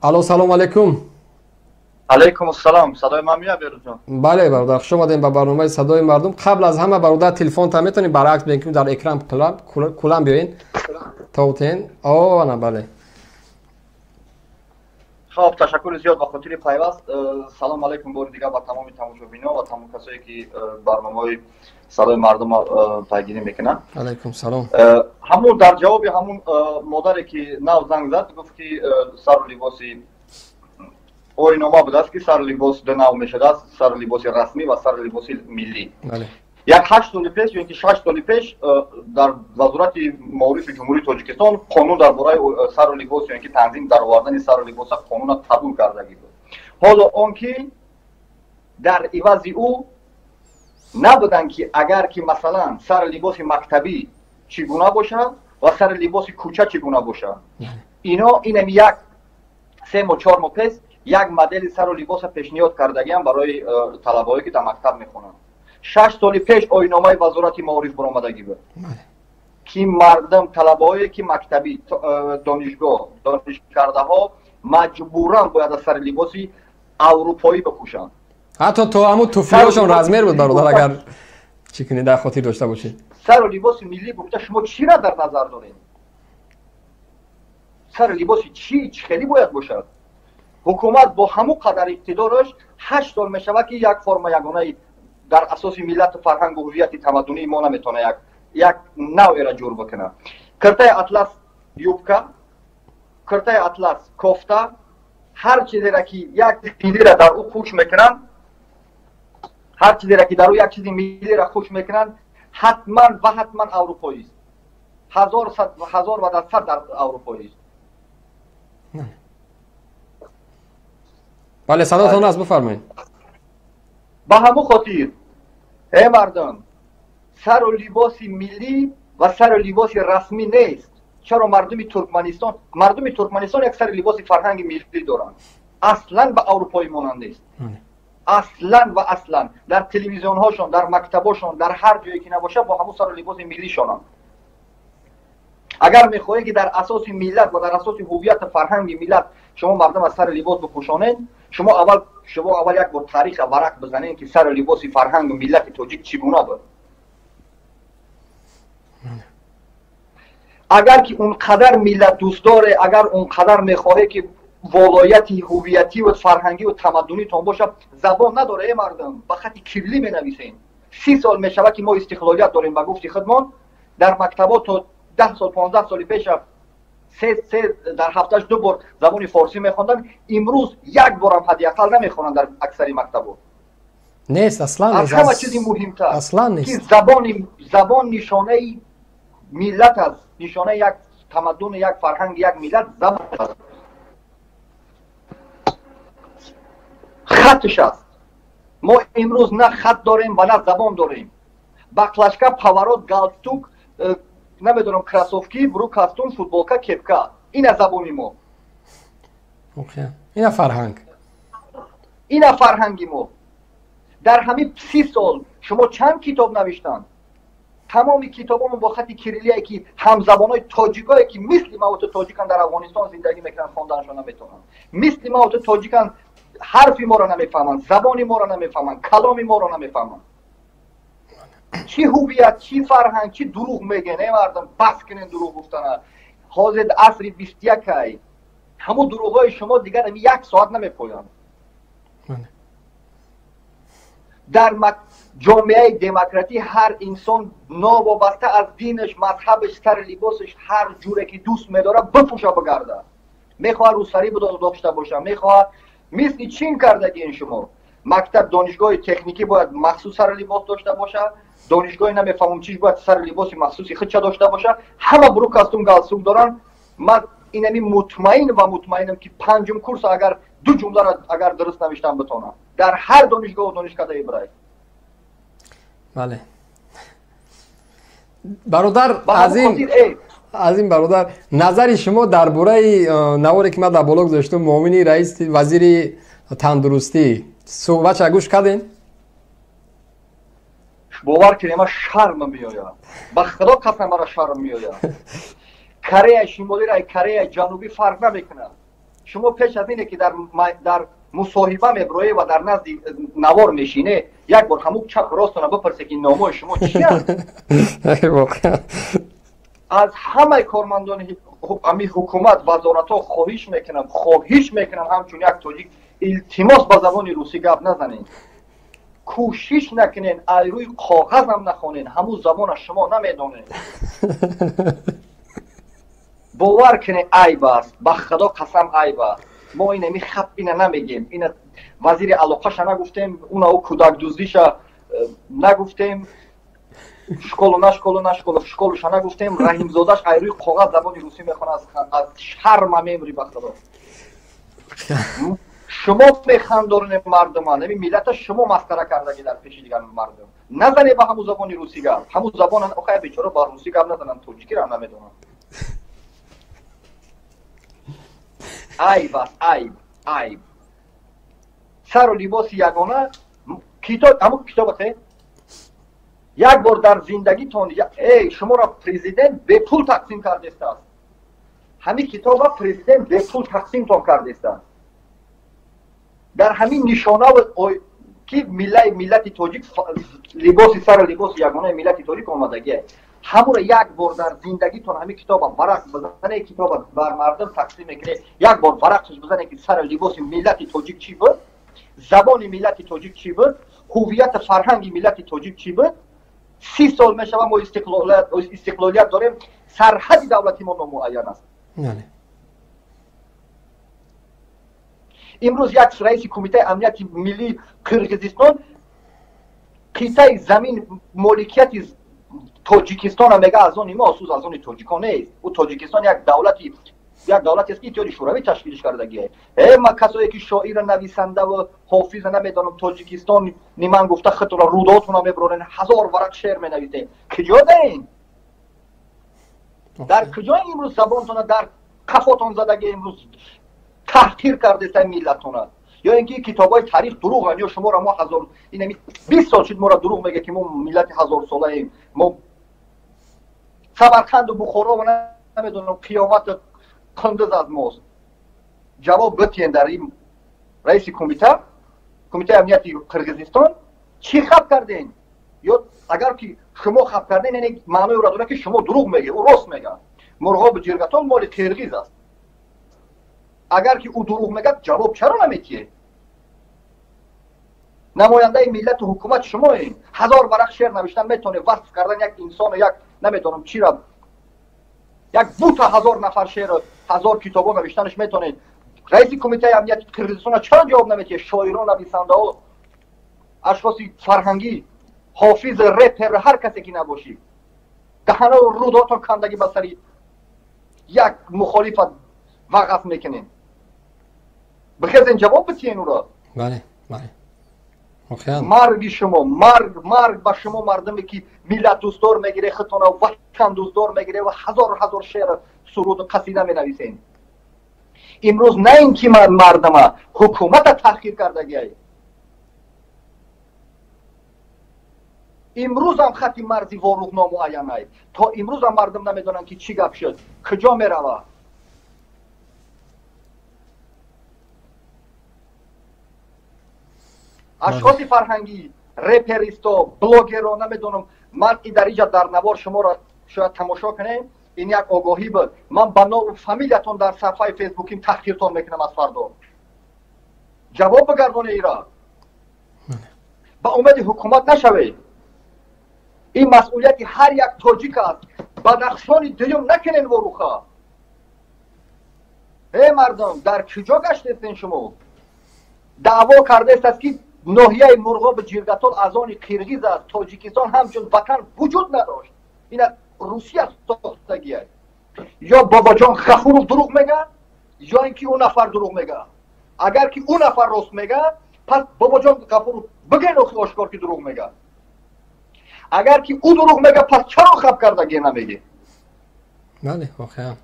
Алло, салом алейкум. Алейкум ассалом. Садои ман меяд, Берӯзҷон? Бале, бародар, хуш омадем ба барномаи «Садои мардум». Қабл аз ҳама, бародар, телефонта метавонем баръакс бинем, ки дар экран кулан биёен таутен. Ана, бале. Хоб, ташаккури зиёд ба хотири пайваст. Салом алейкум бори дигар ба тамоми тамошобино ва тамом касое, ки барномаҳои «Садои мардум» пайгирӣ мекунанд. Алейкум салом. Ҳамун дар ҷавоби ҳамун модаре, ки нав занг зад, гуфт, ки сару либоси оинома будааст, ки сару либос ду нав мешудааст: сару либоси расмӣ ва сару либоси миллӣ. Як 8 соли пеш ё ин ки 6 соли пеш дар Вазорати маорифи Ҷумҳурии Тоҷикистон қонун дар бораи сару либос ё ин ки танзим даровардани сару либоса қонуна қабул кардагӣ буд. Ҳоло он ки дар ивази ӯ набуданд, ки агар ки масалан сару либоси мактабӣ чӣ гуна бошад ва сари либоси кӯча чӣ гуна бошад. Ино инам як 3 моҳ, 4 моҳ пеш як модели сару либоса пешниҳод кардагиам барои талабаҳое, ки дар мактаб мехонанд. 6 соли пеш оиномаи Вазорати маориф баромадагӣ буд, ки мардум, талабаҳое, ки мактабӣ, донишгоҳ, донишкардаҳо маҷбуран бояд аз сари либоси аврупоӣ бипӯшанд. Ҳатто то ҳамун туфлиҳошон размер буд, бародар, агар чӣ кунед, дар хотир дошта бошед. Сару либоси миллӣ гуфта шумо чиро дар назар доред? Сару либоси чӣ, чӣ хеле бояд бошад? Ҳукумат бо ҳамун қадар иқтидораш 8 сол мешавад, ки як форма ягонаи дар асоси миллату фарҳангу ҳуввияти тамаддунии мо наметавона як навъеро ҷур бикунад. Киртаи атлас, юбка, киртаи атлас, кофта, ҳар чизеро, ки як миллиро дар ӯ хуш мекунанд, ҳар чизеро, ки дар ӯ як чизи миллиро хуш мекунанд, ҳатман ва ҳатман аврупоист, ҳазор ва дар сад дар аврупоист. Бале, садотон аст, бифармоед. Ба ҳамун хотир, э мардум, сару либоси миллӣ ва сару либоси расмӣ нест. Чаро мардуми Туркманистон як сари либоси фарҳанги миллӣ доранд, аслан ба аврупоӣ монанд нест, аслан ва аслан. Дар телевизионҳошон, дар мактабошон, дар ҳар ҷое ки набошад, бо ҳамун сару либоси миллишонанд. Агар мехоҳед, ки дар асоси миллат ва дар асоси ҳуввияту фарҳанги миллат шумо мардум аз сари либос бипӯшонед, шумо аввал як бор тариха варақ бизанед, ки сару либоси фарҳангу миллати тоҷик чӣ гуна буд. Агар ки он қадар миллатдӯстдоре, агар он қадар мехоҳе, ки волояти ҳуввиятиву фарҳангиву тамаддунитон бошад, забон надоре, э мардум, ба хати кирилӣ менависем. 30 сол мешавад, ки мо истиқлолият дорем ба гуфти худмон. Дар мактабо то 10 сол, 15 соли пеша се се дар ҳафташ ду бор забони форсӣ мехонданд. Имрӯз як борам ҳадди ақал намехонанд дар аксари мактабо. Нест аслан. Аз ҳама чизи муҳимтар аслан ки забон нишонаи миллат аст, нишонаи як тамаддуни, як фарҳанги як миллат забон аст, хаттш аст. Мо имрӯз на хат дорем ва на забон дорем. Баклажка, поворот, галстук, намедонам, кроссовки, брюк, костюм, футболка, кепка — ина забони мо. Ина фарҳанг. Ина фарҳанги мо. Дар ҳамин 30 сол шумо чанд китоб навиштанд? Тамоми китобомон бо хати кириллие, ки ҳамзабонҳои тоҷикое, ки мисли ма ту тоҷикан, дар Афғонистон зиндагӣ мекунанд, хонданашон наметавонанд. Мисли ма ту тоҷикан, ҳарфи моро намефаҳманд, забони моро намефаҳманд, каломи моро намефаҳманд. Чӣ ҳуввият, чӣ фарҳанг, чӣ дурӯғ мегӯен? Э мардум, бас кунен дурӯғ гуфтана. Ҳозир асри 21-ай. Ҳамун дурӯғҳои шумо дигар ами як соат намепоянд. Дар ҷомеаи демократӣ ҳар инсон новобаста аз динаш, мазҳабаш, сари либосаш ҳар ҷуре ки дӯст медорад, бипӯша, бигарда. Мехоҳад, рӯсарӣ дошта боша, мехоҳад, мисли Чин кардагиен шумо. Мактаб, донишгоҳи техникӣ бояд махсус сари либос дошта бошад, донишгоҳи намефаҳмам чиш бояд сари либоси махсуси худша дошта бошад. Ҳама брюк, костюм, галстук доранд. Ман инами мутмаин ва мутмаинам, ки панҷум курс агар ду ҷумларо агар дуруст навиштан битонам, дар ҳар донишгоҳу донишкадаи брай. Бале, бародар азим, бародар, назари шумо дар бораи наворе, ки ман дар боло гузоштум, муовини раис вазири тандурустӣ, суҳбатша гӯш кардем? Бовар кунед, ман шарм меояд, ба Худо қасам, мара шарм меояд. Кореяи Шимолиро Кореяи Ҷанубӣ фарқ намекунад. Шумо пеш аз ине ки дар мусоҳиба меброед ва дар назди навор мешине, як бор ҳамук чап ростона бипурсе ки номои шумо чиаст. Аз ҳамаи кормандони ҳами ҳукумат, вазоратҳо хоҳиш мекунам, ҳамчун як тоҷик илтимос ба забони русӣ гап назанед, кӯшиш накунед, ай рӯи коғазам нахонед, ҳамун забона шумо намедонед. Бовар кунед, айб аст, ба худо қасам айб аст. Мо инами хап ина намегем, ина вазири алоқаша нагуфтем, уна ӯ кӯдакдуздиша нагуфтем, школу на школу на школу школуша нагуфтем. Раҳимзодаш ай рӯи коғаз забони русӣ мехонад, аз шарма мемри ба худо. Шумо механдорне мардума, ами миллата шумо масхара кардаги дар пеши дигар мардум. Назане ба ҳамун забони русӣ гап, ҳамун забон охай бечора ба русӣ гап назананд, тоҷикиро ҳам намедонанд. Айб аст, айб, айб. Сару либоси ягона китоб, ҳамун китобате як бор дар зиндагитон эй шуморо президент бепул тақсим кардестааст. Ҳамин китоба президент бепул тақсимтон кардестааст. Дар ҳамин нишона ки миллати тоҷик либоси сару либоси ягонаи миллати тоҷик омадагие. Ҳамуро як бор дар зиндагитон ҳамин китоба варақ бизане, китоба бар мардум тақсим мекунед, як бор варақшаш бизане ки сару либоси миллати тоҷик чӣ буд, забони миллати тоҷик чӣ буд, ҳуввияти фарҳанги миллати тоҷик чӣ буд. 30 сол мешава мо истиқлолият дорем, сарҳади давлати мо номуайян аст. Имрӯз як раиси кумитаи амнияти миллии Қирғизистон қитъаи замин моликияти Тоҷикистона мега аз они мо, аз они тоҷикон нест. Ӯ Тоҷикистон як давлатест ки Иттиҳоди Шӯравӣ ташкилш кардагие. Ма касое ки шоира, нависандаву ҳофиза намедонам Тоҷикистон ниман гуфта худро рӯдотона мебарорен, ҳазор варақ шеър менависем. Куҷо даин? Дар куҷо имрӯз забонтона дар қафотон задаги имрӯз таҳқир кардеста миллатона? Ё ин ки китобҳои таърих дурӯғанд, ё шуморо мо ҳазор инами 20 сол шуд моро дурӯғ мега ки мо миллати ҳазорсолаем, мо Самарқанду Бухоро ва намедонам қиёмат қундуз аз мост. Ҷавоб битиен дар ин раиси кумитаи амнияти Қирғизистон чӣ хаб карден? Ё агар ки шумо хаб карден, яъне маънои ӯро дорад ки шумо дурӯғ мегӯед, ӯ рост мегӯяд. Мурғобу Ҷиргатол моли қирғиз аст. Агар ки ӯ дурӯғ мегӯяд, ҷавоб чаро наметиҳед? Намояндаи миллату ҳукумат шумоем. Ҳазор варақ шеър навиштан метавонед, васф кардан як инсону як намедонам чира, як бута ҳазор нафар шеър, ҳазор китобо навиштанаш метавонед. Раиси кумитаи амнияти Қирғизистона чаро ҷавоб наметиҳед? Шоирон, нависандаҳо, ашхоси фарҳангӣ, ҳофиз, репер, ҳар касе ки набошӣ, даҳанао рӯдотон кандагӣ ба сари як мухолифат вағаф мекунем. Бихезен ҷавоб битиҳен ӯро. Бале, бале. Марги шумо, марг ба шумо мардуме ки миллат дӯстдор мегире, худтона ватан дӯстдор мегире ва ҳазор ҳазор шеър, суруду қасида менависен. Имрӯз на ин ки мардума, ҳукумата таҳқир кардагиай. Имрӯзам хати марзи Ворух номуайянай. То имрӯзам мардум намедонанд ки чӣ гап шуд, куҷо меравад. Ашхоси фарҳангӣ, реперисто, блогеро намедонам, ман и дар иҷа дар навор шуморо шояд тамошо кунем, ин як огоҳӣ буд. Ман ба ному фамилиятон дар саҳфаи фейсбуким таҳқиртон мекунам аз фардо. Ҷавоб бигардоне ира. Ба умеди ҳукумат нашавед. Ин масъулияти ҳар як тоҷик аст. Бадахшони дуюм накунен Воруха. Эй мардум, дар куҷо гаштестен шумо? Даъво кардааст ки ноҳияи Мурғобу Ҷиргатол аз они қирғиз аст, Тоҷикистон ҳамчун ватан вуҷуд надошт. Ина Русия сохтагиаст. Ё Бобоҷон Ғафуров дурӯғ мегӯяд, ё ин ки ӯ нафар дурӯғ мегӯяд. Агар ки ӯ нафар рост мегӯяд, пас Бобоҷон Ғафуров бигӯен охи ошкор ки дурӯғ мегӯяд. Агар ки ӯ дурӯғ мегӯяд, пас чаро хаб кардагие намегӯед? Бале, воқеан.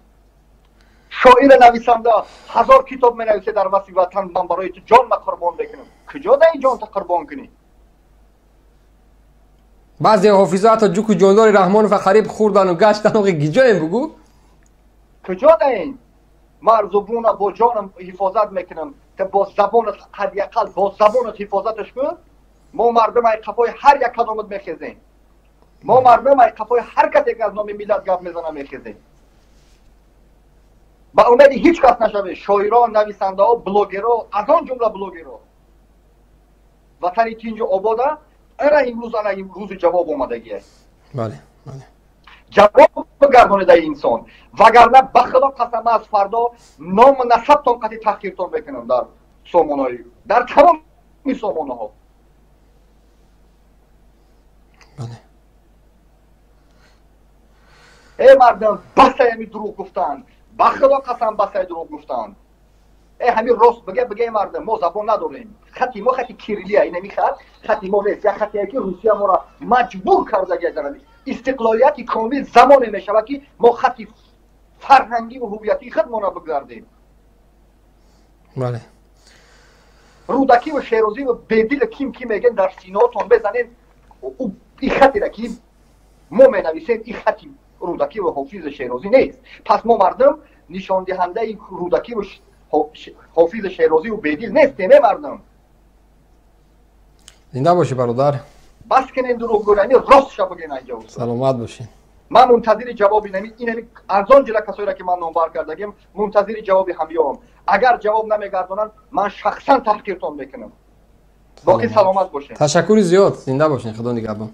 Шоира, нависанда ҳазор китоб менависе дар васфи ватан, ман барои ту ҷонма қурбон мекунам. Куҷо да ин ҷонта қурбон кунӣ? Баъзе ҳофизо ҳатто ҷуку ҷондори Раҳмонова қариб хӯрдану гаштану гиҷоем бугӯ. Куҷо да ин? Марзубуна бо ҷонам ҳифозат мекунам, ки бо забонат ҳадди ақал бо забонат ҳифозаташ кун. Мо мардум ай қафои ҳар як кадомат мехезем. Мо мардум ай қафои ҳар касе ки аз номи миллат гап мезана мехезем. Ба умеди ҳеҷ кас нашавед, шоирон, нависандаҳо, блогерҳо, аз он ҷумла блогерҳо. Ватани тинҷу обода ана имрӯз, ана рӯзи ҷавоб омадагие. Бале, бале. Ҷавоб бигардонед ай инсон, вагарна ба худо қасам аз фардо ному насабтон қати таҳқиртон мекунам дар сомонаҳои, дар тамоми сомонаҳо. Бале. Эй мардум, басай ҳами дурӯғ гуфтан, ба худо қасам басай дурӯғ гуфтан. Э ҳамин рост биге, биге мардум, мо забон надорем. Хати мо хати кириллия, инами хат, хати мо нест, як хатие ки Русия моро маҷбур кардаги дар истиқлолияти комил замоне мешавад ки мо хати фарҳангӣ ва ҳувиятии худмонро бигардем. Бале. Рӯдакӣ ва Шерозӣ ва Бедил ким ки мегӯянд дар синоатон безанед, ин хатера ки мо менависем, ин хати Рӯдакӣ ва Ҳофизи Шерозӣ нест. Пас мо мардум нишондиҳандаи Рӯдакӣ ва Ҳофизи Шерозӣ ва Бедил нестем, э мардум. Зинда бошӣ бародар. Бас кунед дурӯғгӯянӣ, ростша бигӯен айҷо. Саломат бошед. Ман мунтазири ҷавоби инами аз он ҷила касоеро ки ман номбар кардагим, мунтазири ҷавоби ҳамёам. Агар ҷавоб намегардонанд, ман шахсан таҳқиртон мекунам. Боқӣ саломат бошед. Ташаккури зиёд, зинда бошед, худо нигаҳбон.